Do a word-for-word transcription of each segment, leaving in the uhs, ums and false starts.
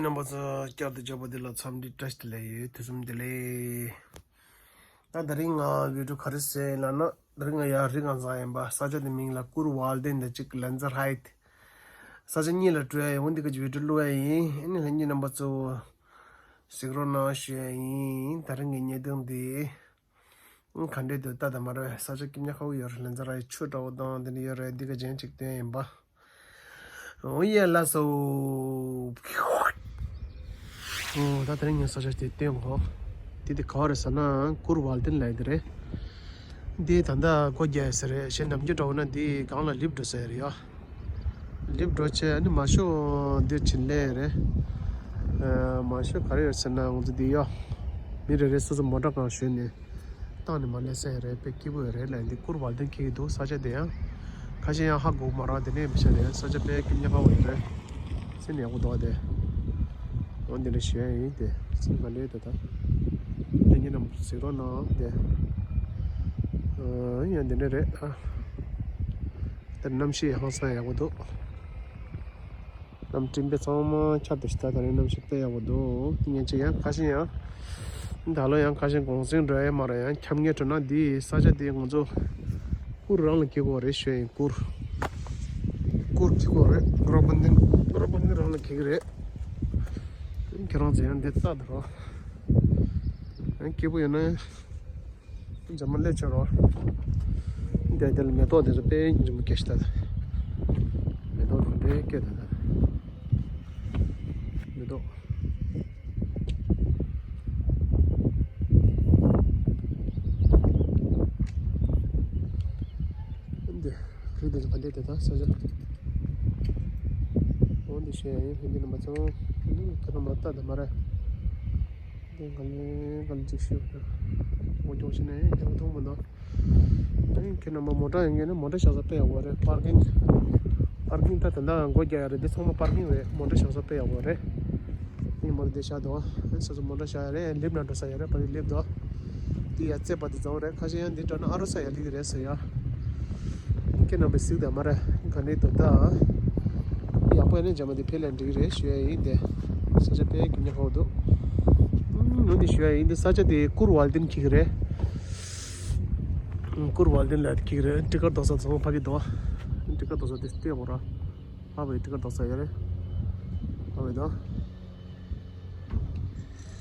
རྣམ་པ་ཚོ་བསྐྱར་དུ་མཇལ་བ་འདི་ལ་འཚམས་འདྲི་བཀྲ་ཤིས་བདེ་ལེགས་ཡོད། དུས་གསུམ་བདེ་ལེགས། ད་དེ་རིང་ང་བི་ཌིའོ་ག་རེ་བཟོས་ལབ་ན། དེ་རིང་ང་ཡར་རི་སྒང་ཚང་ཡིན་པ། ས་ཆ་དེ་མིང་ལ་ཀུར་ཝལ་ཏན་དང་གཅིག་ལན་ཛར་ཧའེ་ཊི། ས་ཆ་གཉིས་ལ་འགྲོ་ཡ་ཡིན། འོ་འདི་ག་བི་ཌིའོ་བླུག་ཡ་ཡིན། ཨ་ནི་ལྷན་རྒྱས་རྣམ་པ་ཚོ་གཟིགས་རོགས་གནང་ཞུ་ཡ་ཡིན། དེ་རིང་གི་བརྙན་ཐུང་འདི་ག་འདྲས་འདུག་ལྟ་དང་མ་རེད། ས་ཆ་སྐྱིད་ཉག་ཁ་པོ་ཡོད་རེད། ལན་ཛར་ཧའེ་ཊི་ཆུ་འདྲ་བོ་དང་དེ་འདྲ་ཡོད་རེད། འདི་ག་རྗེས་གཅིག་སྟོན་ཡིན་པ། འོ་ཡ་ལགས་སོ། འོ་ད་དེ་རིང་ངས་ས་ཆ་དེ་སྟོན་གོ། དེ་དེ་ག་བ་རེད་ཟེར་ན་ཀུར་ཝལ་ཏན་ལབ་ཡ་དེ་རེད། འདི་ད་ལྟ་སྒོ་རྒྱག་ཡ་ས་རེད། གཞན་ནམ་རྒྱུན་འདྲ་བོ་ན་འདི་སྒང་ལ་ལིབ་འགྲོ་ས་ཡ་རེད་ཡ། ལིབ་འགྲོ་བྱས་ཨ་ནི་མང་ཤོས་འདིར་ཕྱིན་ལས་རེད། ཨ་མང་ཤོས་ག་རེ་ཡོད་ཟེར་ན་ང་ཚོ་འདི་ཡ། མི་རེ་རེ་སོ་སོ་མོ་ཊ་སྒང་ཞོན་ནས། བཏང་ནས་མར་སླེབས་ས་ཡ་རེད། དཔེ་སྐྱིད་པོ་ཡོད་རེད་ལབ། འདི་ཀུར་ཝལ་ཏན་འཁེལ་གྱི་འདུག་ས་ཆ་དེ་ཡང་། ཁ་ཤས་ཡང་ཧ་གོ་མ་རེད། དེ་ནས་མི་ཤེས་རེད། ས་ཆ་དཔེ་སྐྱིད་ཉག་ཁ་པོ་ཡོད་རེད། སེམས་ཡག་པོ་འདུག་དེ། འོ་འདི་འདྲ་ཞུ་ཡ་ཡིན་དེ། སེམས་ག་འདྲ་ཡོད་དེ་ད། ལྷན་རྒྱས་རྣམས་གཟིགས་རོགས་གནང་དེ། ཨ་ཡང་འདི་འདྲ་རེད་ཨ། དེར་གནམ་གཤིས་ཧང་སང་ཡག་པོ་འདུག་གནམ་སྤྲིན་པས་ཚང་མ་ཁྱབ་བསྡད་ཤག་ད་རེས་གནམ་གཤིས་དཔེ་ཡག་པོ་འདུག་ངས་ཅིག་ཡང་ཁ་ཤས་ཡང་། ད་ལོ་ཡང་ཁ་ཤས་གུང་སེང་འགྲོ་ཡ་མ་རེད། ཡང་འཁྱམ་ངེས་འགྲོ་ན་འདི་ས་ཆ་འདི་ང་ཚོ་ཀུར་རང་ལ་འཁེལ་གྱི་ཡོད་རེད་ཞུ་ཡ་ཡིན། ཀུར། ཀུར་འཁེལ་གྱི་ཡོད་རེད། རོ་བན་ཏིན། རོ་བན་ཏིན་རང་ལ་འཁེལ་གྱི་རེད། ཁྱེད་རང་ཚོ་ཡང་འདི་ལྟ་དང་རོགས། ཡང་སྐྱིད་པོ་ཡོད་ན། རྗེས་མ་སླེབས་ཆོག་རོགས། འདི་འདི་ལ་མེ་ཏོག་འདི་ཚོ་དཔེ་རིང་པོ་སྐྱེས་ཤག་ད། མེ་ཏོག་ག་འདྲའི་སྐྱེས་ད་ད། མེ་ཏོག་འདི་རི་འདི་ཚོ་ག་འདྲའི་དེ་ད་ས་ཆ། འོ་འདི་བཤད་ཡ་ཡིན། ཕན་གྱི་རྣམ་པ་ཚོ། ཁྱེད་རྣམ་པ་ལྟ་དང་མ་རེད། འདི་ག་ལེ་ག་ལེ་ཅིག་ཤོད། འོ་ཅོག་ཤི་ནས་ཡག་པོ་མཐོང་མི་འདུག་ཨ་ནི་ཁྱེད་རྣམ་པ་མོ་ཊ་ཡོད་མཁན་ནི་མོ་ཊ་བཞག་ས་དཔེ་ཡག་པོ་རེད། པར་ཀིང་། པར་ཀིང་ད་ད་ལྟ་སྒོ་རྒྱག་ཡ་རེད། འདི་ཚང་མ་པར་ཀིང་རེད། མོ་ཊ་བཞག་ས་དཔེ་ཡག་པོ་རེད། ཨ་ནི་མོ་ཊ་འདི་བཞག་འདུག་ཨ་ནི་སོ་སོ་མོ་ཊ་བཞག་ཡ་རེད། ལིབ་ནང་འགྲོ་ས་ཡ་རེད། ཕ་གི་ལིབ་འདུག་འདི་ཡ་རྩེ་པ་འདི་ཚང་རེད། ཁ་ཤས་ཡང་འདི་འགྲོ་ན་ཨ་རོ་ས་ཡ་ལི་གི་རེད་ཟེར་ཡ། ཁྱེད་རྣམ་པས་གཟིགས་དང་མ་རེད། ག་འདྲའི་འདུག་ད། ཡག་པོ་ཡིན་ན་རྗེས་མ་འདི་ཕེབས་ལ་འགྲིག་གི་རེད་ཞུ་ཡ་ཡིན་ཏེ། ས་ཆ་དཔེ་སྐྱིད་ཉག་ཁ་པོ་འདུག་ཨུམ། ནོ་འདི་ཞུ་ཡ་ཡིན་ཏེ། ས་ཆ་དེ་ཀུར་ཝལ་ཏིན་འཁེལ་གི་རེད། ཀུར་ཝལ་ཏིན་ལ་འཁེལ་གི་རེད། ཊི་ཀར་རྡོག་རྩ་ཚང་མ་ཕ་གི་འདུག་ཊི་ཀར་རྡོག་རྩ་དེ་ལྟོས་དགོས་ར། ཕ་བའི་ཊི་ཀར་རྡོག་རྩ་ཡོད་རེད། ཕ་བའི་འདུག་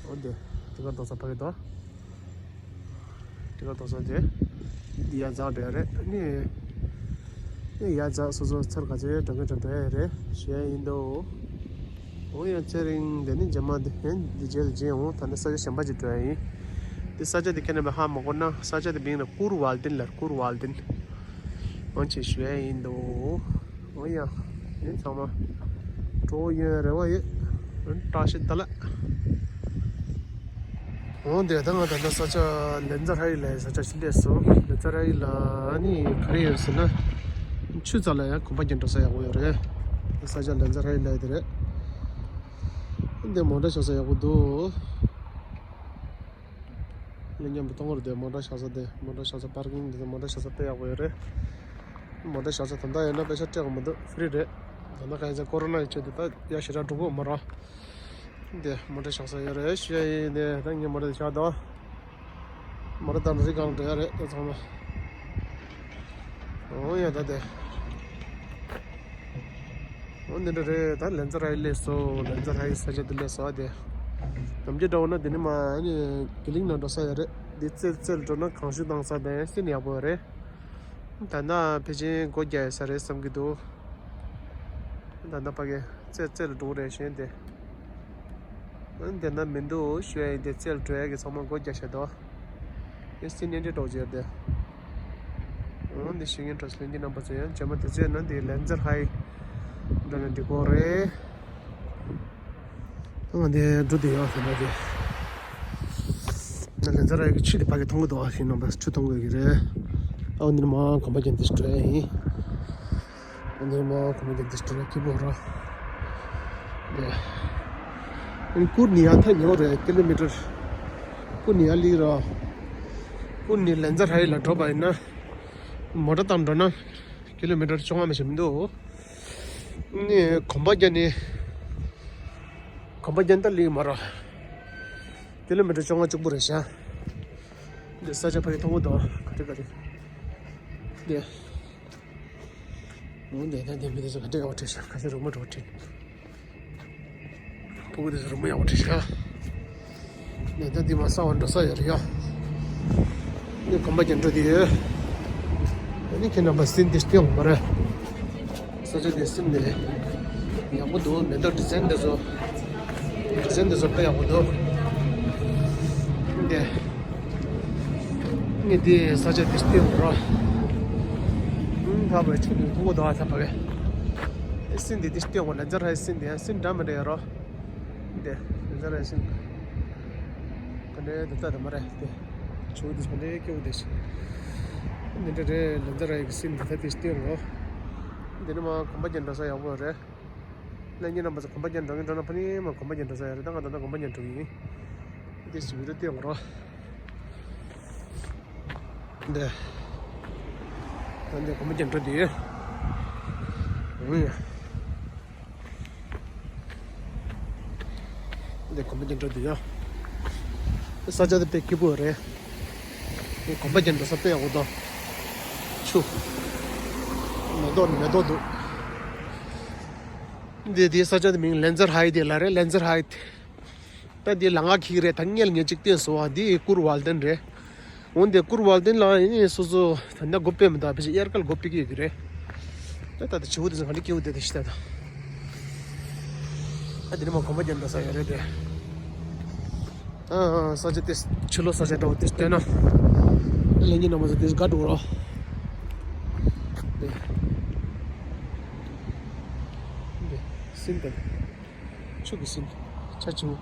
འོ་དེ། ཊི་ཀར་རྡོག་རྩ་ཕ་གི་འདུག་ཊི་ཀར་རྡོག་རྩ་དེ། འདི་ཡར་འཛེགས་འགྲོ་ཡ་རེད། ཨ་ནི། ཨེ་ཡར་འཛེགས་སོ་སོ་ཚུར་ག་ཚོད་འགྲོ་མཁན་འགྲོ་འགྲོ་ཡ་རེད་ཞུ་ཡ་ཡིན་འདུག་འོ་ཡང་ཚེ་རིང་དེ་ནི་རྗེས་མ་དེ་ཧན་འདི་རྗེས་ལ་རྗེས་འོང་། ད་ནི་ས་ཆ་གཞན་པ་ཅིག་འགྲོ་ཡ་ཡིན། འདི་ས་ཆ་དེ་ཁྱེད་རྣམ་པས་ཧ་མ་གོ་ན། ས་ཆ་དེ་མིང་ལ་ཀུར་ཝལ་ཏིན་ལབ། ཀུར་ཝལ་ཏིན། འོ་ཅེས་ཞུ་ཡ་ཡིན་འདུག་འོ་ཡ། ཡིན་ཚང་མ། གྲོགས་ཡོད་རེ་བ་ཡོད། བཀྲ་ཤིས་བདེ་ལེགས། འོ་དེ་ད་ང་ད་ལྟ་ས་ཆ་ལན་ཛར་ཧའེ་ལ་ས་ཆ་ཞིག་སླེབས་སོང་། ལན་ཛར་ཧའེ་ལ་ནི་ག་རེ་ཡོད་ཟེར་ན། ཆུ་རྩ་ལ་ཡང་གོམ་པ་རྒྱག་འགྲོ་ས་ཡག་པོ་ཡོད་རེད། ས་ཆ་ལན་ཛར་ཧའེ་ལ་དེ་རེད། འདི་མོ་ཊ་བཞག་ས་ཡག་པོ་འདུག་ལས་མཉམ་དུ་གཏོང་བར་དེ་མོ་ཊ་བཞག་ས་དེ། མོ་ཊ་བཞག་ས་པར་ཀིང་དེ། མོ་ཊ་བཞག་ས་དཔེ་ཡག་པོ་ཡོད་རེད། མོ་ཊ་བཞག་ས་ད་ལྟ་ཡོད་ན་པེ་ཤ་སྤྲད་དགོས་མི་འདུག་ཧྥི་རི་རེད། ད་ལྟ་གང་ཡིན་ཟེར་ཀོ་རོ་ན་ཡི་ཆེད་དུ་ད་ཡ་ཞེ་དྲག་འགྲོ་གི་མ་རེད། དེ་མོ་ཊ་བཞག་ས་ཡོད་རེད་ཞུ་ཡ་ཡིན། དེ་ད་ངས་མོ་ཊ་དེ་བཞག་འདུག་མོ་ཊ་དང་རི་སྒང་འགྲོ་ཡ་རེད་དེ་ཚང་མ། འོ་ཡ་ད་དེ། འོ་འདི་འདྲ་རེད། ད་ལན་ཛར་ཧའེ་སླེབས་སོང་། ལན་ཛར་ཧའེ་ས་ཆ་འདི་སླེབས་སོང་། ཨ་དེ། ནམ་རྒྱུན་འདྲ་བོ་ན་འདི་ནི་མ་ཨ་ནི་གི་ལིང་ནང་འགྲོ་ས་ཡོད་རེད། འདི་རྩེ་རྩེ་ལ་འགྲོ་ན་གངས་ཤུད་བཏང་ས་དང་སྲིན་ཡག་པོ་ཡོད་རེད། ད་ལྟ་ཕལ་ཆེར་སྒོ་རྒྱག་ཡོད་ས་རེད་བསམ་གྱི་འདུག་ད་ལྟ་ཕ་གི་རྩེ་རྩེ་ལ་འགྲོ་གི་རེད་ཞེས་དེ། འདི་ན་མི་འདུག་ཞུ་ཡ་ཡིན་ཏེ། རྩེ་ལ་འགྲོ་ཡ་གི་ཚང་མ་སྒོ་རྒྱག་བཞག་འདུག་ཨེ་སི་ཊི་བརྙན་འཕྲིན་སྒྲོག་བྱས་ཏེ། འོ་འདི་ཤེས་མཁན་གྲོགས་ལྷན་རྒྱས་རྣམ་པ་ཚོ་ཡང་རྗེས་མ་དུས་ཚོད་ན་འདི་ལན་ཛར་ཧའེ་འགྲོ་ན་འགྲིག་གོ་རེད། ང་འདི་འགྲོ་དེ་ཡོད་ཟེར་ན་དེ། ང་ལན་ཛར་ཧའེ་གི་ཆུ་དེ་ཕ་གི་མཐོང་གི་འདུག་ཨ་ཤེས་རྣམ་པ་ཆུ་མཐོང་གི་རེད། ཨ་འོ་འདི་ནི་མ་གོམ་པ་རྒྱག་འདི་འགྲོ་ཡ་ཡིན། འདི་མ་གོམ་པ་རྒྱག་འདི་འགྲོ་ན་སྐྱིད་པོ་ར། འདི། ཀུར་ནས་ཡར་ཐག་ཉེ་བ་རེད། ཀི་ལོ་མི་ཊར། ཀུར་ནས་ཡར་སླེབས་ར། ཀུར་ནས་ལན་ཛར་ཧའེ་ལ་འགྲོ་བ་ཡིན་ན། མོ་ཊ་བཏང་འགྲོ་ན། ཀི་ལོ་མི་ཊར་བཅོ་ལྔ་མ་ཞིག་མི་འདུག་ནས་གོམ་པ་རྒྱག་ནས། གོམ་པ་རྒྱག་ད་ལི་མ་ར། ཀི་ལོ་མི་ཊར་བཅོ་ལྔ་བཅུ་དགུ་རེད་ཤག་འདི་ས་ཆ་ཕ་གི་མཐོང་གི་འདུག་ག་རེ་ག་རེ། འདི། འོ་འདི་ད་འདི་མི་དེ་ཚོ་ག་འདྲ་ཡག་པོ་བྲིས་ཤག་ཁ་ཤས་རོགས་མ་འགྲོ་བྲིས། ཕྲུ་གུ་དེ་ཚོ་རོགས་མ་ཡག་པོ་བྲིས་ཤག་འདི་ད་འདི་མ་ས་བ་འགྲོ་ས་ཡོད་རེད་ཡ། འདི་གོམ་པ་རྒྱག་འགྲོ་དེ་ཡོད། ཨ་ནི་ཁྱེད་རྣམ་པ་སིན་དེ་སྟོན་དགོས་མ་རེད། ས་ཆ་དེ་སིན་དེ་ཡག་པོ་འདུག་མེ་ཏོག་ཌི་ཛའིན་དེ་ཚོ། ཌི་ཛའིན་དེ་ཚོ་དཔེ་ཡག་པོ་འདུག་འདི། ངས་འདི་ས་ཆ་དེ་སྟོན་དགོས་ར། ཨུམ་ཕ་བའི་ཆུ་དེ་མཐོང་གི་འདུག་ཨ་ཚ་ཕ་གི། སིན་དེ་དེ་སྟོན་དགོས་ལན་ཚ་ར་སིན་དེ་སིན་འདྲ་མི་འདྲ་ཡོད་རོ། འདི་ལན་ཚ་ར་སིན། ག་འདྲའི་འདི་ལྟ་དུ་མ་རེད་དེ། ཆུ་དེ་ག་འདྲའི་སྐྱོ་བོ་དེ་ཞིག་འདི་འདྲ་རེད་ལན་ཚ་ར་ཡི་གི་སིན་འདི་ལྟ་དེ་སྟོན་དགོས། འདི་ནི་མ་གོམ་པ་རྒྱག་འགྲོ་ས་ཡག་པོ་རེད། ལྷན་རྒྱས་རྣམ་པ་ཚོ་གོམ་པ་རྒྱག་འགྲོ་གིན་འགྲོ་ན་ཕ་ནི་མ་གོམ་པ་རྒྱག་འགྲོ་ས་ཡ་རེད། ད་ང་ད་ལྟ་གོམ་པ་རྒྱག་འགྲོ་གི་ཡིན། འདི་ཞིག་བི་ཌིའོ་སྟོན་དགོས་རོ། འདི། ད་འདི་གོམ་པ་རྒྱག་འགྲོ་དེ་ཡོད། འོ་ཡ། འདི་གོམ་པ་རྒྱག་འགྲོ་དེ་ཡོད། ས་ཆ་དེ་དཔེ་སྐྱིད་པོ་རེད། འདི་གོམ་པ་རྒྱག་འགྲོ་ས་དཔེ་ཡག་པོ་འདུག་ཆུ། མེ་ཏོག་མེ་ཏོག་འདུག་འདི་དེའི་ས་ཆ་དེ་མིང་ལན་ཛར་ཧའི་དེ་ལ་རེད་ལན་ཛར་ཧའི། ད་འདི་ལ་ང་ཁིག་རེད་ད་ངས་ལ་ངས་ཅིག་བསྟན་སོང་བ་འདི་ཀུར་ཝལ་ཏན་རེད། འོན་ཏེ་ཀུར་ཝལ་ཏན་ལ་ཡིན་སོ་སོ་ད་ནི་སྒོ་ཕྱེ་མི་འདུག་ཕལ་ཆེར་དབྱར་ཁ་ལ་སྒོ་ཕྱེ་གི་ཡོད་ཀྱི་རེད། ད་ད་ད་བྱིའུ་དེ་ཚོ་ག་འདྲ་སྐྱིད་པོ་དེ་དེ་ཤི་ད་ད། ཨ་དེ་ནི་མ་གོམ་པ་རྒྱག་འགྲོ་ས་ཡོད་རེད་དེ། ཨ་ཨ་ས་ཆ་དེ་ཕྱི་ལོགས་ས་ཆ་འདྲ་བོ་དེ་བལྟས་ན། ཨ་ལེན་གྱི་ན་མ་ཟ་དེ་དགའ་འགྲོ་རོགས། དེ། དེ་སིན་དེ། ཆུ་གི་སིན། ཆ་ཆུ།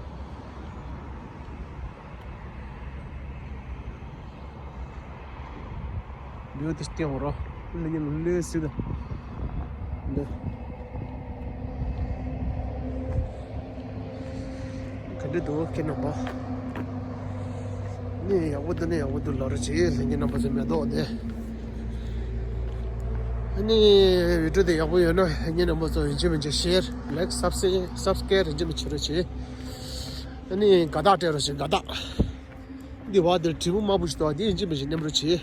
ལུས་དེ་སྟེང་འོ་རོ། ལུས་ཉིན་ལུས་སྲིད། འདི། ག་འདྲ་འདུག་ཁྱེད་རྣམ་པ། ནི་ཡག་པོ་འདུག་ནི་ཡག་པོ་འདུག་ལབ་རོགས་བྱེད། ལྷན་རྒྱས་རྣམ་པ་ཚོ་མེ་ཏོག་དེ། ནི་བི་ཌིའོ་དེ་ཡག་པོ་ཡོད་ན་ལྷན་རྒྱས་རྣམ་པ་ཚོ་ཡིན་གཅིག་མིན་གཅིག་ཤེར་ལའིག་སབ་སི་སབ་སི་ཀ་རའིབ་ཡིན་གཅིག་མིན་གཅིག་བྱེད་རོགས་བྱེད། ནི་དགའ་རྟགས་སྤྲད་རོགས་བྱེད་དགའ་རྟགས། འདི་བ་འདིར་དྲིལ་བུ་དམར་པོ་ཞིག་འདུག་འདི་ཡིན་གཅིག་མིན་གཅིག་མནན་རོགས་བྱེད།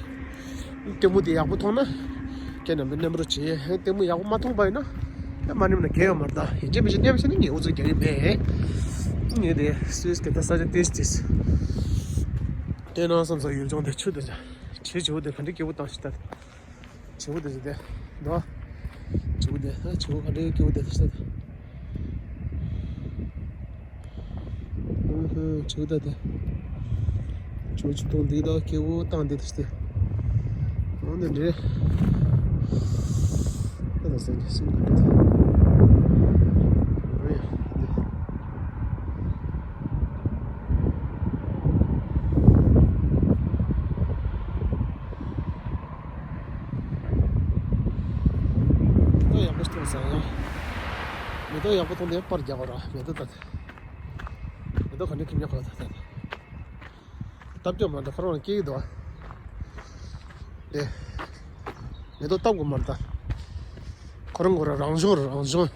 ལྟད་མོ་འདི་ཡག་པོ་མཐོང་ན། ཁྱེད་རྣམ་པས་མནན་རོགས་བྱེད། ལྟད་མོ་ཡག་པོ་མ་མཐོང་པ་ཡིན་ན། ད་མ་མནན་ན་གལ་ཡོད་མ་རེད་ད། ཡིན་གཅིག་མིན་གཅིག་མནན་བྱས་ན་ངས་ཨུ་ཚུགས་རྒྱག་གི་མེད། ངས་དེ་སུས་ཀྱི་ད་ས་ཆ་ཏིས་ཏིས། དེ་ནང་བསམ་ས་ཡུལ་ལྗོངས་དེ་ཆུ་དེ་ཆ། བྱིའུ་བྱིའུ་དེ་ག་འདྲ་སྐྱིད་པོ་བཏང་ཞིག་ད། བྱིའུ་དེ་ཚོ་དེ། འདུག་བྱིའུ་དེ་ཨ་བྱིའུ་ག་འདྲའི་སྐྱིད་པོ་དེ་ཚོ་ད། ཨུ་ཧུ་བྱིའུ་ད་དེ། བྱིའུ་ཆུ་དུང་འདི་དག་སྐྱིད་པོ་བཏང་དེ་དེ་ཚོ་དེ། འོ་འདི་འདྲའི། ད་ད་སེང་གེ་སེང་གེ་དེ། འོ་ཡ་དེ། མེ་ཏོག་ཡག་པོ་མཐོང་སོང་ཡ། མེ་ཏོག་ཡག་པོ་མཐོང་དུས་པར་རྒྱག་དགོས་ར། མེ་ཏོག་ད། མེ་ཏོག་ག་འདྲ་ཁྱེར་ཉོ་ག་ད་ད། བཏབ་ཀྱང་མ་ད་ཁོ་རང་ལ་སྐྱེ་གི་འདུག་ཨ། དེ། མེ་ཏོག་བཏབ་དགོས་མ་རེད་ད། ཁོ་རང་ཁོ་རང་རང་བྱུང་རང་བྱུང་།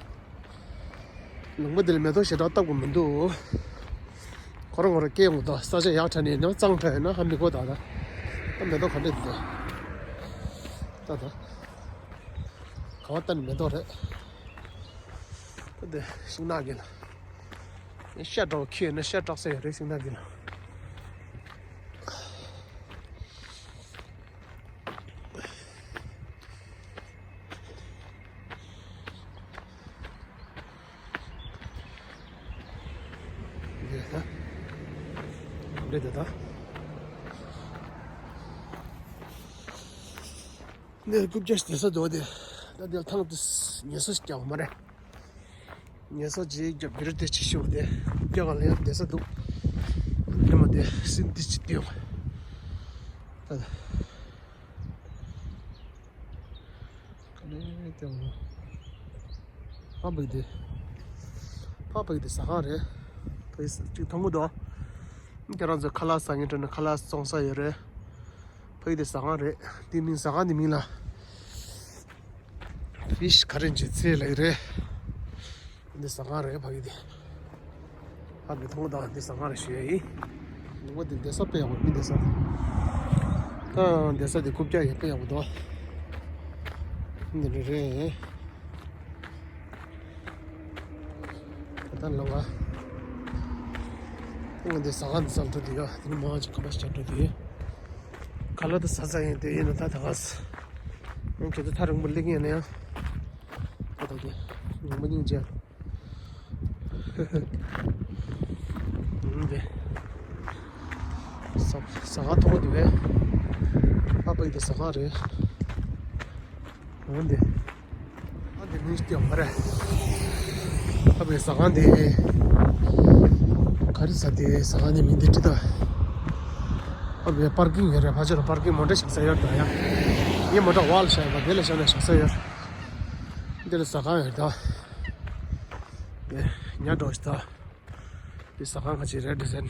ལུང་པ་འདི་ལ་མེ་ཏོག་ཞེ་དྲག་བཏབ་དགོས་མི་འདུག་ཁོ་རང་ཁོ་རང་སྐྱེ་ཡོང་གི་འདུག་ས་ཆ་ཡག་དྲགས་ནས་ཡང་གཙང་དྲགས་ཡོད་ན་ཧ་མི་གོ་ད་ད། ད་མེ་ཏོག་ག་འདྲ་འདུག་ད་ད། ག་བ་ལྟ་ནས་མེ་ཏོག་རེད། ད་དེ་ཤིང་ནགས་ཀྱི་ལ། ཤ་འདྲ་བོ་ཁྱེར་ཡོད་ན་ཤ་སྐྲག་ས་ཡོད་རེད་ཤིང་ནགས་ཀྱི་ལ། འདི་ད། འདི་འདི་ད། འདིར་རྐུབ་བཀྱག་བསྡད་ས་འདུག་སྟེ། ད་འདིར་ཐང་དུ་ཉལ་ས་ཞིག་རྒྱག་པ་མ་རེད། ཉལ་ས་ཅིག་རྒྱབ་བི་རི་དེ་ཆེ་ཤོས་དེ་རྒྱ་གར་ལ་ཡང་བསྡད་ས་འདུག་ཉི་མ་དེ་སིན་དི་ཅི་ཏིའོ། ད་ག་ནས་ཏེ་འོ། ཕ་བུ་དེ། ཕ་བུ་དེ་ཟ་ཁང་རེད། ཕ་ཡི་ཅིག་མཐོང་གི་འདུག་ཁྱེད་རང་ཚོ་ཁ་ལག་ཟ་མཁན་འགྲོ་ན་ཁ་ལག་བཙོང་ས་ཡོད་རེད། ཕ་ཡི་དེ་ཟ་ཁང་རེད། དེ་མིང་ཟ་ཁང་དེ་མིང་ལ། ཕིཤ་ཁ་རན་ཅི་ཚེ་ལབ་ཀྱི་རེད། འདི་ཟ་ཁང་རེད་ཕ་གི་དེ། ཨ་མི་མཐོང་དང་འདི་ཟ་ཁང་རེད་ཞུ་ཡ་ཡིན། ལུང་པ་འདི་བསྡད་ས་དཔེ་ཡག་པོ་མི་བསྡད་ས། ད་བསྡད་ས་འདི་རྐུབ་བཀྱག་ཡང་དཔེ་ཡག་པོ་འདུག་འདི་རེད་རེད། ད་ལོ་ང་། ང་འདི་ཟ་ཁང་འདི་སར་འགྲོ་དུས་ཡ་དེ་ནི་མང་ཆེ་ཁ་པར་ཞིག་འགྲོ་དུས། ཁ་ལག་ད་ཟ་ས་ཡིན་དེ་ཡིན་ན་ད་ད་ག་ས། ང་ཁྱེད་ཚོ་ཐག་རིང་པོ་སླེབས་ཀྱི་ཡིན་ན་ཡང་། ད་ད་གི་ངོ་མ་སྙིང་རྗེ། འདི། ཟ་ཟ་ཁང་མཐོང་གི་འདུག་པས། ཨ་ཕ་གི་འདི་ཟ་ཁང་རེད། འོན་ཏེ། ཨ་འདི་མིང་སྟེ་མ་རེད། ཨ་ཕའི་ཟ་ཁང་འདི། ག་རེ་ཟ་དེ་ཟ་ཁང་འདི་མིང་འདི་ཁྲི་ད། ཨ་ཕའི་པར་ཀིང་ཡོད་རེད། ཕ་ཆེ་རུ་པར་ཀིང་མོ་ཊ་བཞག་ས་ཡོད་ད་ཡ། ངས་མོ་ཊ་ཝལ་བཞག་ཡོད་པ་འདི་ལ་བཞག་ན་བཞག་ས་ཡོད། འདི་ལ་ཟ་ཁང་ཡོད་ད། ཉ་འགྲོ་ཞིག་ད། འདི་ཟ་ཁང་ཁ་ཅིག་རེད་འདྲ་ཟེར།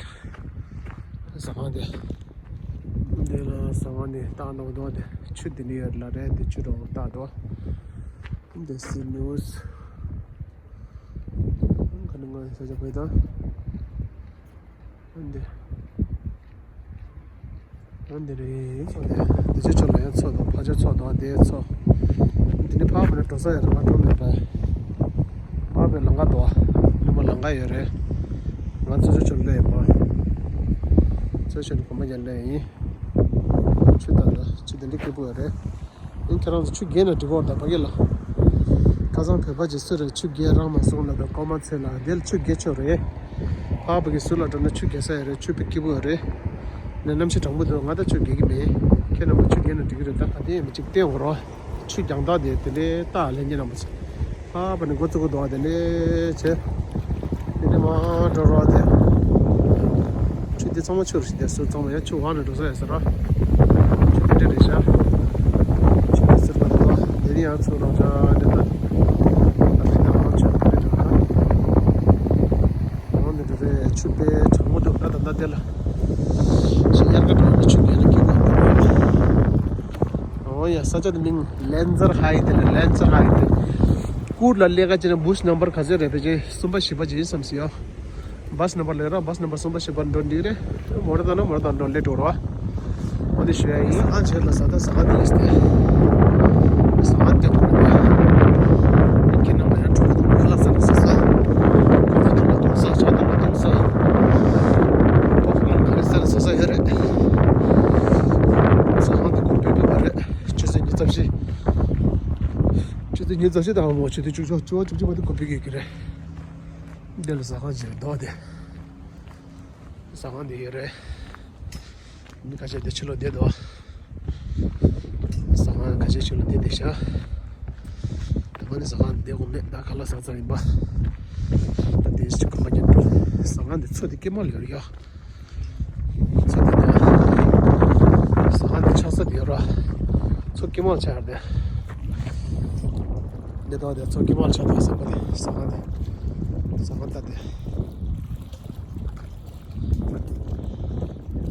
ཟ་ཁང་འདི། འདི་ལ་ཟ་ཁང་འདི་རྟགས་འདྲ་པོ་འདུག་འདི་ཆུ་འདི་ནས་ཡོད་ལ་རེད། འདི་ཆུ་འདྲ་པོ་རྟགས་འདུག་འདི་སི་ནིའུ་སི། ག་ནས་ང་ས་ཆ་བོད་དང་། འདི། འོ་འདི་རེད། འོ་འདི། འདི་ཚོའི་ཕྱོགས་ལ་ཡང་མཚོ་དང་ཕར་ཕྱོགས་མཚོ་དང་འདིའི་མཚོ། འདི་ནི་ཕར་བ་ནས་འགྲོ་ས་ཡོད་རེད། ང་འགྲོ་མེད་པས། ཕར་བའི་ལམ་ཁ་དང་། ལུང་པ་ལམ་ཁ་ཡོད་རེད། ང་ཚོའི་ཕྱོགས་ལ་ཡོད་པ། ཚོའི་ཕྱོགས་ནས་གོམ་པ་རྒྱག་ལེ་ཡིན། ཆུ་དང་འདྲ་ཆུ་དེ་འདྲ་སྐྱིད་པོ་ཡོད་རེད། ཨིན་ཁྱེད་རང་ཚོ་ཆུ་རྐྱལ་ནས་འགྲིག་གོ་ད་ཕ་གི་ལ། ཁ་སང་བོད་པ་ཅིག་སུ་རེད་ཆུ་རྐྱལ་རག་མ་སོང་ལབ་དུས་ཀོ་མ་ཚེ་ལ་འདིར་ཆུ་རྐྱལ་ཆོག་རེད། ཕ་ཕ་གི་ཟུར་ལ་འགྲོ་ན་ཆུ་རྐྱལ་ས་ཡོད་རེད། ཆུ་དཔེ་སྐྱིད་པོ་ཡོད་རེད། ནས་གནམ་གཤིས་གྲང་མོ་འདུག་ང་ད་ཆུ་རྐྱལ་གི་མེད། ཁྱེད་རྣམ་པ་ཆུ་རྐྱལ་ན་འགྲིག་གི་རེད། ད་ག་དེ་ཡང་མི་གཅིག་བསྟན་འོང་རོགས། ཆུ་རྒྱང་ཐག་དེ་དེ་འདྲའི་རྟགས་ལྷན་རྒྱས་རྣམ་པ་ཚོ། ཕ་ཕ་ནས་འགོ་བཙུགས་འདུག་དེ་འདྲའི་བྱས། དེ་འདྲའི་མར་འགྲོ་རོགས་དེ། ཆུ་དེ་ཚང་མ་ཆུ་རུ་ཞིག་དེ་སུ་ཚང་མ་ཡང་ཆུ་འོག་ནས་འགྲོ་ས་ཡོད་ས་ར། ཆུ་དེ་འདྲ་རེད་ཤག་ཆུ་དེ་ཟེར་བ་དེ་དེ་ནི་ཡང་ཚུར་རོགས་ཤག་དེ་ད། ཨ་ཕི་ན་འོག་ཆུ་དེ་འདྲ་རེད་ཤག་འོ་འདི་འདྲ་རེད། ཆུ་དཔེ་གྲང་མོ་འདུག་ད་ད་ད་དེ་ལ། ཞིག་དབྱར་ཁ་གྲང་མོ་ཆུ་རྐྱལ་ན་སྐྱིད་པོ་འདུག་འོ་ཡ་ས་ཆ་དེ་མིང་ལན་ཛར་ཧའེ་དེ་ལ་ལན་ཛར་ཧའེ་དེ། ཀུར་ལ་ལས་ཀ་བྱས་ན་བུ་ཤི་ནམ་བར་ག་ཚོད་རེད་ཕལ་ཆེར་གསུམ་པ་བཞི་པ་ཅིག་ཡིན་བསམ་སྲིད་ཡོ། བྷ་སི་ནམ་བར་ལས་ར་བྷ་སི་ནམ་བར་གསུམ་པ་བཞི་པར་འགྲོ་འགྲིག་རེད། མོ་ཊ་བཏང་ན་མོ་ཊ་བཏང་འགྲོ་ལས་འགྲོ་རོགས། འོ་དེ་ཞུ་ཡ་ཡིན། ཟ་ཁང་བྱས་ལ་ཟ་ད་ཟ་ཁང་དེ་ལས་སྟེ། ཟ་ཁང་དེ་ཁོ་རེད། ཁྱེད་རྣམ་པ་ཡང་གྲོགས་པོ་དང་ཁ་ལག་ཟ་ན་ཟ་ས། ཁོ་ཚོ་དུང་ལ་དུང་ས་ཆ་དུང་ལ་དུང་ས། ཁོ་ཁ་ལག་ག་རེ་ཟ་ན་ཟ་ས་ཡོད་རེད། ཟ་ཁང་དེ་ཁོ་དཔེ་དཔེ་བ་རེད། ཆུ་ཚོད་ཉི་ཤུ་རྩ་བཞི། ཆུ་ཚོད་ཉི་ཤུ་རྩ་བཞི་དང་མོ་ཆུ་ཚོད་བཅུ་གཅིག་བཅུ་གཅིག་བཅུ་གཅིག་བར་དུ་ཁོ་ཕ་གི་གི་རེད། འདི་ལ་ཟ་ཁང་ཅིག་འདུག་སྟེ། ཟ་ཁང་འདི་ཡོད་རེད། མི་ཁ་ཤས་འདི་ཕྱི་ལོགས་བསྡད་འདུག་ཟ་ཁང་ཁ་ཤས་ཕྱི་ལོགས་བསྡད་བསྡད་ཤག་ད་མ་ནི་ཟ་ཁང་འདི་བསྡད་དགོས་མེད། ད་ཁ་ལག་ཟ་ཚར་ཡིན་པ། ད་དེ་ཞིག་གོམ་པ་རྒྱབ་འགྲོ། ཟ་ཁང་འདི་མཚོ་འདི་སྐྱིད་མོ་ཡོད་རེད་ཡ། མཚོ་འདི་ནས་ཟ་ཁང་འདི་ཆགས་ས་འདི་ཡོད་ར། མཚོ་སྐྱིད་མོ་ཆགས་རེད། འདི་དག་འདི་མཚོ་སྐྱིད་མོ་ཆགས་འདུག་ཟ་ཁང་འདི། ཟ་ཁང་འདི། ཟ་ཁང་ད་འདི།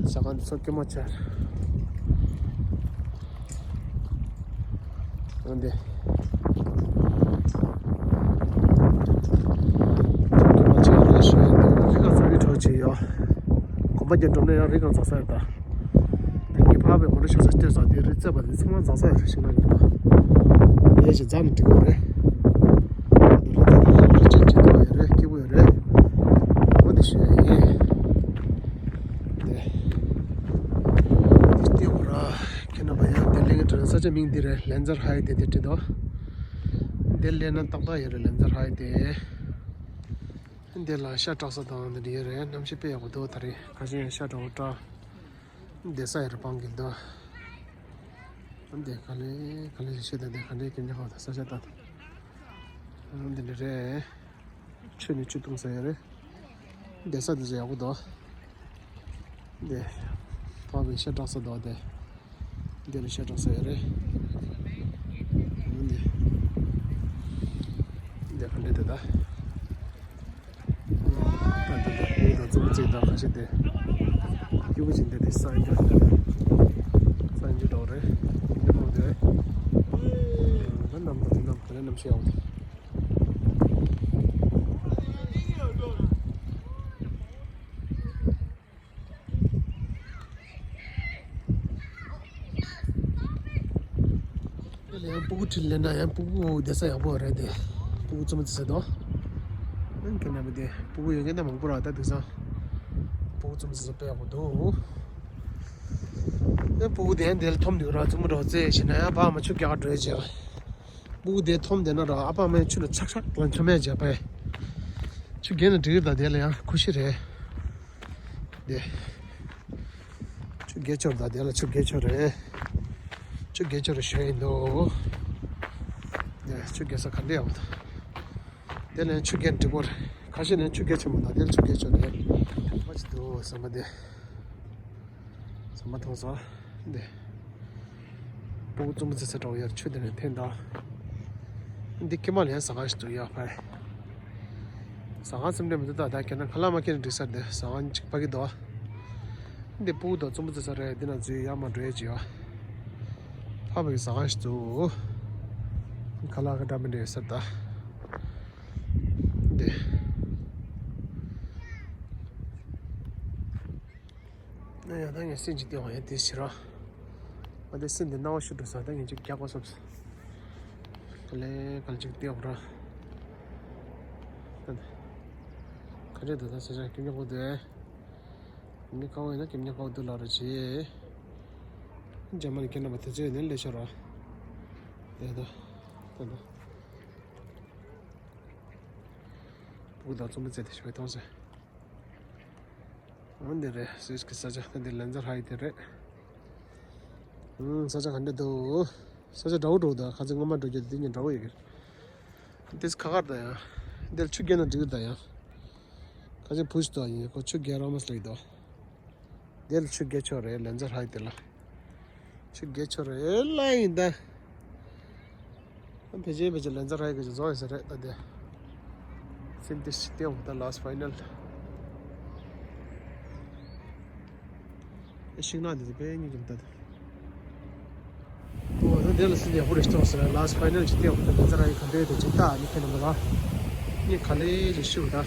ཟ་ཁང་འདི་མཚོ་སྐྱིད་མོ་ཆགས། འོན་ཏེ། མཚོ་སྐྱིད་མོ་ཆགས་རེད་ཞུ་ཡ་འདི་རི་སྒང་ཚ་བའི་གྲོགས་བྱེད་ཡོད། གོམ་པ་རྒྱབ་འགྲོ་ན་ཡང་རི་སྒང་ཚ་ས་ཡོད་ད། དེ་གཉིས་ཕར་བའི་མོ་ཊ་ཤོག་ས་སྟེར་ས་དེ་རི་རྩེ་བ་དེ་ཚང་མ་འཛག་ས་ཡོད་རེད། ཤིང་ནགས་ཡོད་པ། དེ་ཞིག་འཛག་ནས་འགྲིག་གི་རེད། རི་རྩེ་དེ་རི་ཆེན་ཆེན་ཐོག་ཡོད་རེད། སྐྱིད་པོ་ཡོད་རེད། འོ་དེ་ཞིག་ཡིན། དེ་དེ་སྟེར་བ་ར། ཁྱེད་རྣམ་པ་ཡང་དེ་གླིང་གི་ས་ཆ་མིང་འདི་རེད། ལན་ཛར་ཧའེ་དེ་དེ་བྲིས་འདུག་འདི་སླེབས་ན་ཏག་ཏག་ཡོད་རེད། ལན་ཛར་ཧའེ་དེ། འདི་ལ་ཤ་བཀྲག་ས་དང་འདི་འདྲ་ཡོད་རེད། གནམ་གཤིས་དཔེ་ཡག་པོ་འདུག་ད་རེས་ཁ་ཤས་ཡང་ཤ་འདྲ་པོ་བཀྲག་བསྡད་ས་ཡོད་རེད། སྤང་གི་འདུག་འདི་ག་ལེ་ག་ལེ་ཞིག་བཤད་དང་། འདི་ག་འདྲའི་སྐྱིད་ཉག་ཧོ་ད་ས་ཆ་ད། འདི་འདྲ་རེད། ཆུ་ནས་ཆུ་བཏུང་ས་ཡོད་རེད། བསྡད་ས་འདི་ཚོ་ཡག་པོ་འདུག་འདི་ཕ་བའི་ཤ་བཀྲག་ས་འདུག་སྟེ། འདི་ལ་ཤ་བཀྲག་ས་ཡོད་རེད། འདི། འདི་ག་འདྲ་འདུག་ད། ད་འདི་འདི་འདི་ད་རྩུབ་པོ་ཅིག་ད་ཁ་ཤས་དེ། སྐྱིད་པོ་ཅིག་འདི་དེ་ས་ཡིན་འདྲ། ས་ཡིན་འདྲ་འདྲ་བོ་རེད། འདི་མོ་དེ། ད་གནམ་ད་དེ་གནམ་ག་ལེ་གནམ་གཤིས་ཡག་པོ་དེ། དེ་ལ་ཡང་སྤུ་གུ་ཁྲིད་ལེན་ན་ཡང་སྤུ་གུ་བསྡད་ས་ཡག་པོ་རེད་དེ། སྤུ་གུ་བཙུན་མོ་བསྡད་ས་དང་། ཁྱེད་རྣམ་པ་དེ་སྤུ་གུ་ཡོད་མཁན་ད་མང་པོ་ར་ད་དེང་སང་། སྤུ་གུ་བཙུན་མོ་བསྡད་ས་དཔེ་ཡག་པོ་འདུག་ཨེ་སྤུ་གུ་དེ་ཡང་དེ་ལ་འཐོམ་འདུག་ར། བཙུན་མོ་འགྲོ་རྩེ་བྱས་ན་ཡང་ཕ་མ་ཆུ་རྒྱག་ག་འགྲོ་ཡ་བྱས། སྤུ་གུ་དེ་འཐོམ་བསྡད་ན་ར་ཨ་ཕ་མའི་ཆུ་ལ་ཆག་ཆག་ལ་འཐོམ་ཡ་བྱས་པས། ཆུ་རྒྱས་ན་འགྲིག་གི་རེད། ད་དེ་ལ་ཡང་ཁུ་ཤི་རེད། དེ། ཆུ་རྒྱས་ཆོག་ད་དེ་ལ་ཆུ་རྒྱས་ཆོག་རེད། ཆུ་རྒྱས་ཆོག་རེད་ཞུ་ཡིན་འདུག་དེ་ཆུ་རྒྱས་ས་ག་འདྲ་ཡག་པོ་འདུག་དེ་ལ་ཆུ་རྒྱས་འགྲིག་པོ་རེད། ཁ་ཤས་ནས་ཆུ་རྒྱས་ཆོག་མ་འདུག་དེ་ལ་ཆུ་རྒྱས་ཆོག་རེད། མ་ཅི་འདུག་ཟ་མ་དེ། ཟ་མ་ཐོང་ས། འདི། སྤུ་གུ་བཙུན་མོ་བསྡད་ས་འདྲ་བོ་ཡར་ཆུ་དེ་ནས་འཐེན་ད། འདི་ཀྱེ་མ་ལ་ཡང་ཟ་ཁང་ཞིག་འདུག་ཡ་ཕ། ཟ་ཁང་སེམས་ཁྲལ་མི་འདུག་ད་ད་ཁྱེད་རང་ཁ་ལག་མ་ཁྱེར་ན་འགྲིག་ས་རེད། ཟ་ཁང་གཅིག་ཕ་གི་འདུག་འདི་སྤུ་གུ་དང་བཙུན་མོ་བསྡད་ས་རེད། འདི་ན་འཛུལ་ཡ་མ་འགྲོ་ཡ་ཅི་ཡོད། ཕ་བ་གི་ཟ་ཁང་ཞིག་འདུག་ཁ་ལག་ག་འདྲ་མི་འདྲ་ཡོད་ས་རེད་ད། འདི། ཨ་ཡ་ད་ངས་སེམས་ཅིག་སྟེར་བ་ཡ་དེ་ཕྱིར་ར། ཨ་དེ་སེམས་དེ་སྣང་བ་ཤུགས་འགྲོ་ས། ད་ངས་ཅིག་རྒྱག་དགོས་བསམས། ག་ལེ་ག་ལེ་ཅིག་སྟེར་བ་ར། ད་ད། ག་རེ་འདུག་ད་ས་ཆ་ཀེམ་ཉག་པོ་འདུག་ཨེ། མི་ཁ་བོ་ཡིན་ན་ཀེམ་ཉག་པོ་འདུག་ལབ་ར་བྱེད། རྒྱ་མ་ནི་ཁྱེད་རྣམ་པ་དེ་ཚོ་ཡོད་ནས་ལས་ཤོར་ར། ད་ད། ད་ད། སྤུ་གུ་དང་བཙུན་མོ་བསྡད་དེ་ཞོགས་ཐོང་ཟེར། འོ་འདི་རེད། སུད་ཀི་ས་ཆ་ད་འདི་ལན་ཛ་ཧའེ་དེ་རེད། ཨུམ་ས་ཆ་ག་འདྲ་འདུག་ས་ཆ་འདྲ་བོ་འདྲ་བོ་འདུག་ཁ་ཚིག་སྔོན་མ་འགྲོ་རྒྱུ་དེ་འདི་གཉིས་འདྲ་བོ་ཡོད་ཀྱི་རེད། འདི་ཁ་ཁར་ད་ཡང་། འདིར་ཆུ་རྒྱག་ན་འགྲིག་གི་རེད་ད་ཡང་། ཁ་ཚིག་བུ་ཞིག་འདུག་ཡིན་ཁོ་ཆུ་རྒྱག་རོགས་མ་ཟེར་གྱི་འདུག་འདིར་ཆུ་རྒྱག་ཆོག་རེད། ལན་ཛ་ཧའེ་དེ་ལ། ཆུ་རྒྱས་ཆོག་རེད་ལ་ཡིན་ད། ཕལ་ཆེར་ཕལ་ཆེར་ལན་ཛ་ཧའེ་གི་ཅིག་བཟོ་ཡོད་ས་རེད་ད་དེ། སེམས་དེ་ཞིག་སྟེང་ད་ལཱ་སི་ཕའི་ནལ། ཤིང་ནགས་འདི་ཚོ་དཔེ་སྙིང་རྗེ་མོ་ད་དེ། འོ་ད་དེ་ལ་སེམས་ཡག་པོ་རེ་ཞིག་སྟེང་ས་རེད། ལཱ་སི་ཕའི་ནལ་ཅིག་སྟེང་ད་ལན་ཛ་ཧའེ་ག་འདྲ་ཡོད་དེ་ཅིག་ལྟ་ནི་ཁྱེད་རྣམ་པ་ལ། ངས་ག་ལེ་ཅིག་ཞུ་ད།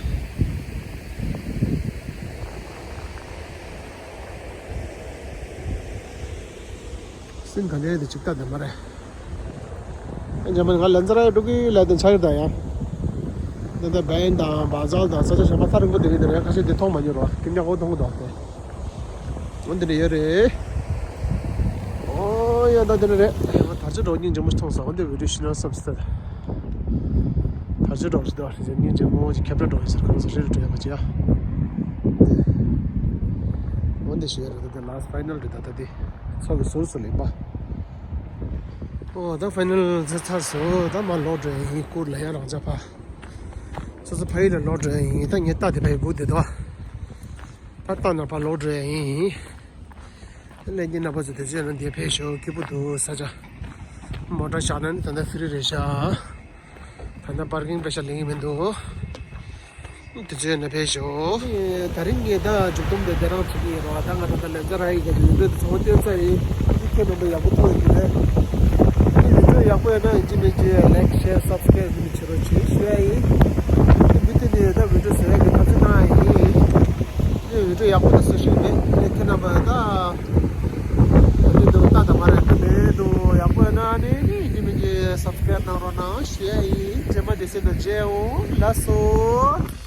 སེམས་ག་ནས་དེ་ཅིག་ལྟ་དེ་མ་རེད། ཨ་ཉམས་ང་ལན་ཛ་ཧའེ་འགྲོ་གི་ལ་དེ་ཆགས་ཀྱི་ད་ཡང་། འདི་འདྲ་བན་དང་བ་ཛལ་དང་ས་ཆ་གཞན་པ་ཐག་རིང་པོ་དེ་གི་དེ་རེད། ཁ་ཤས་དེ་མཐོང་མ་མྱོང་རོགས། ཀེམ་ཉག་པོ་མཐོང་གི་འདུག་དེ། འོ་འདི་འདྲ་ཡོད་རེད། ཨོ་ཡ་ད་འདི་འདྲ་རེད། ང་དར་ལྕོག་འདྲ་བོ་སྙིང་རྗེ་མོ་ཞིག་མཐོང་སོང་། འོ་འདི་བི་ཌིའོ་བྱེད་ན་བསམ་སྟེ། དར་ལྕོག་འདྲ་བོ་ཞིག་འདུག་རེད། སྙིང་རྗེ་མོ་ཅིག་ཁྱབ་བསྒྲགས་འདྲ་བོ་ཡིན་ཟེར། ཁོང་ཚོ་རེ་རེ་འགྲོ་ཡ་མ་བྱེད་ཡ། འོ་འདི་ཞུ་ཡ་རེད། ད་ལཱ་སི་ཕའི་ནལ་རེད། ད་ད་འདི་ཚོགས་ཀྱི་ཟུར་སུ་ལེགས་པ། ཨོ་ད་ཕའི་ནལ་ཚར་ཚར་སོང་། ད་མར་ལོག་འགྲོ་ཡ་ཡིན། གུར་ལ་ཡ་རང་ཅག་ཕ། སོ་སོ་ཕ་ཡུལ་ལ་ལོག་འགྲོ་ཡ་ཡིན། ད་ངས་རྟ་དེ་ཕ་ཡུལ་སྒུག་བསྡད་འདུག་ད་རྟ་ནང་ཕར་ལོག་འགྲོ་ཡ་ཡིན། ལས་ཉིན་རྣམ་པ་ཚོ་དེ་ཚོ་ཡང་འདིར་ཕེབས་ཤོག་སྐྱིད་པོ་འདུག་ས་ཆ། མོ་ཊ་བཞག་ན་ནི་ད་ལྟ་ཧྥི་རི་རེད་ཤག་ད་ལྟ་པར་ཀིང་པེ་ཤ་ལེན་གྱི་མི་འདུག་དེ་ཚོ་ཡང་ཕེབས་ཤོག་ད་རིང་ངས་ད་མཇུག་སྡོམ་དེ་དེ་རང་བྱེད་ཀྱི་ཡིན་རོགས། ད་ང་ད་ལྟ་ལན་ཛ་ཧའེ་གི་ཡུལ་སྡོད་དུ་ཚང་མ་སྟོན་ཚར་ཡིན། ཁྱེད་རྣམ་པ་ཡག་པོ་མཐོང་ཡོད་ཀྱི་རེད། ངའི་བི་ཌིའོ་ཡག་པོ་ཡོད་ན་ཡིན་གཅིག་མིན་གཅིག་ལའིག་ཤེར་སབ་སི་ཀ་རའིབ་འདི་མི་བྱེད་རོགས་བྱེད་ཞུ་ཡ་ཡིན། མུ་མཐུད་ནས་ད་བི་ཌིའོ་བཟོ་ཡ་གི་འཐབ་རྩོད་གནང་ཡ་ཡིན། ངས་བི་ཌིའོ་ཡག་པོ་དེ་བཟོ་ཤེས་མེད། ངས་ཁྱེད་རྣམ་པ་ད་ད་དུང་ལྟ་ད་མ་རེད། ད་མེད་འགྲོ། ཡག་པོ་ཡོད་ན་ནི་ཡིན་གཅིག་མིན་གཅིག་སབ་སི་ཀ་རའིབ་གནང་རོགས་གནང་ཞུ་ཡ་ཡིན། རྗེས་མ་དེ་སེམས་ནང་མཇལ་འོང་། ལགས་སོ།